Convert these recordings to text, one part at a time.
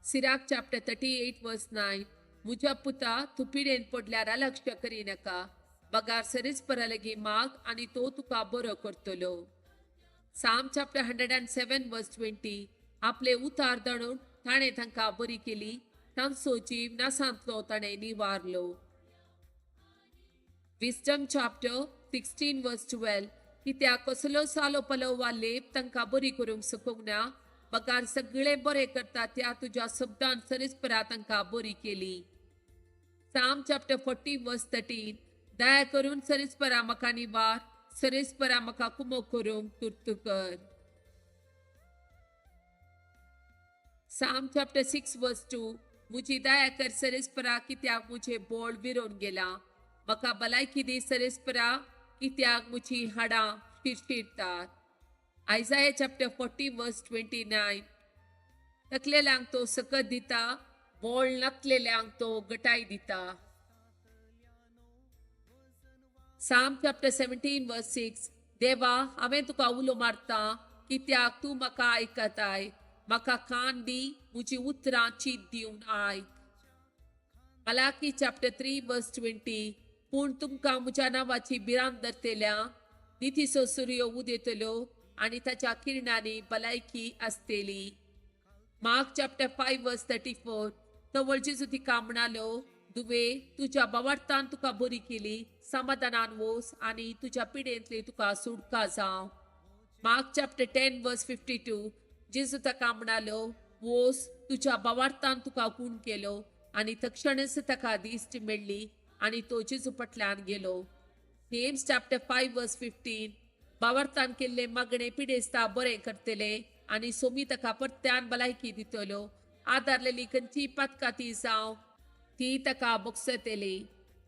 Sirach chapter 38 verse 9, मुज्या पुता, तूं पिडेन पडल्यार अलक्ष करिनाका, बगार सरेस्परा लागीं माग आनी तो तुका बरो करतलो. Psalm chapter 107 verse 20, आपले उतार दाणून ताणें तांकां बरी केली, तांचो जीव नासांतलो ताणें निवारलो. Wisdom chapter 16 verse 12, कित्याक कसलो सालो पलो वा लेप तांकां बरी करूंक शकूंक ना, बगार सगळे बरे करता त्या तुज्या शब्दान सरेस्परा तांकां बरी केली. Psalm chapter 40 verse 13, दया करून सरेस्परा म्हाका निवार, सरेस्परा म्हाका कुमो करूंक तुर्त कर. Psalm chapter 6 verse 2, मुजी दया कर सरेस्परा, कित्याक मुझे बोळ विरोन गेला, म्हाका भलायकी दी सरेस्परा, कित्याक मुजी हाडां शिरशिरतात. Isaiah chapter 40 verse 29, तकलेल्यांक तो सकत दिता, बोळ नातलेल्यांक तो गटाय दिता. Psalm chapter 17 verse 6, देवा, हांवें तुका उलो मारता, कित्याक तूं म्हाका आयकताय, म्हाका कान दी, म्हजी उतरां चीत दिवन आयक. Malachi chapter 3 verse 20, पूण तुमकां म्हज्या नांवाची भिरांत धरतल्या, नितीचो सुर्यो उदेतलो आनी ताच्या किरणांनी भलायकी आसतली. Mark chapter 5 verse 34, तवळ जेजू तिका म्हणालो, दुवे, तुज्या बावार्थान तुका बरी केली, समाधानान वोस आनी तुज्या पिडेंतली तुका सुटका जावं. Mark chapter 10 verse 52, जेजू ताका म्हणालो, वोस, तुज्या बावार्थान तुका गूण केलो, आनी तक्षणच ताका दिश्ट मेळ्ळी आनी तो जेजू फाटल्यान गेलो. James chapter 5 verse 15, बावार्थान केल्ले मागणे पिडेस्ता बरें करतले आनी सोमी ताका परत्यान भलायकी दितलो, आदारलेली खंयची पातकां ती जावं ती ताका बोगसतली.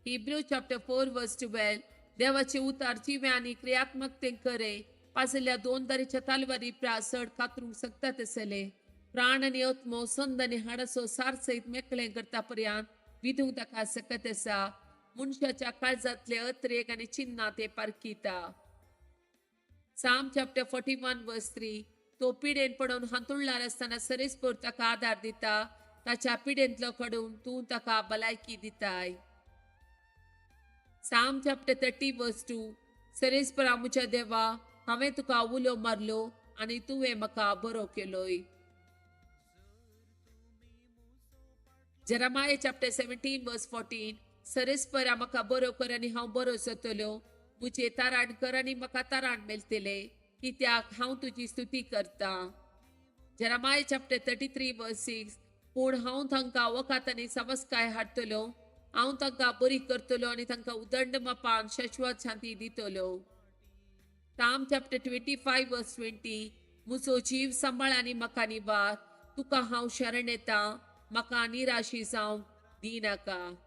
Hebrew chapter 4 verse 12, देवाचे उतार जिवे आनी क्रियात्मकतेन करे, पाजल्या दोन दारीच्या तालवारी प्रास चड कातरूंक शकता तसले प्राण आनी आत्मो संद आनी हाडाचो सार सयत मेकळें करता पर्यंत विधूंक ताका सकत आसा. मनशाच्या काळजांतले अत्रेक आनी चिन्नां ते पारखिता. Psalm chapter 41 verse 3, तो पिडेन पडून हांतुळणार आसतना सरेस्पर ताका आदार दिता, ताच्या पिडेंतलो कडून तूं ताका भलायकी दिताय. Psalm chapter 30 verse 2, सरेस्परा म्हज्या देवा, हांवें तुका उलो मारलो आनी तुवें म्हाका बरो केलोय. Jeremiah chapter 17 verse 14, सरेस्परा म्हाका बरो कर आनी हांव बरो जातलो, म्हजें ताराण कर आनी म्हाका ताराण मेळटलें, कित्याक हांव तुजी स्तुती करतां. Jeremiah chapter 33 verse 6, पूण हांव तांकां वखद आनी सवसकाय हाडटलो, हांव तांकां बरी करतलो आनी तांकां उदंड मापान शाश्वत शांती दितलो. Psalm chapter 25 verse 20, म्हजो जीव सांबाळ आनी म्हाका निवार, तुका हांव शरण येता, म्हाका निराशी जावंक दिनाका.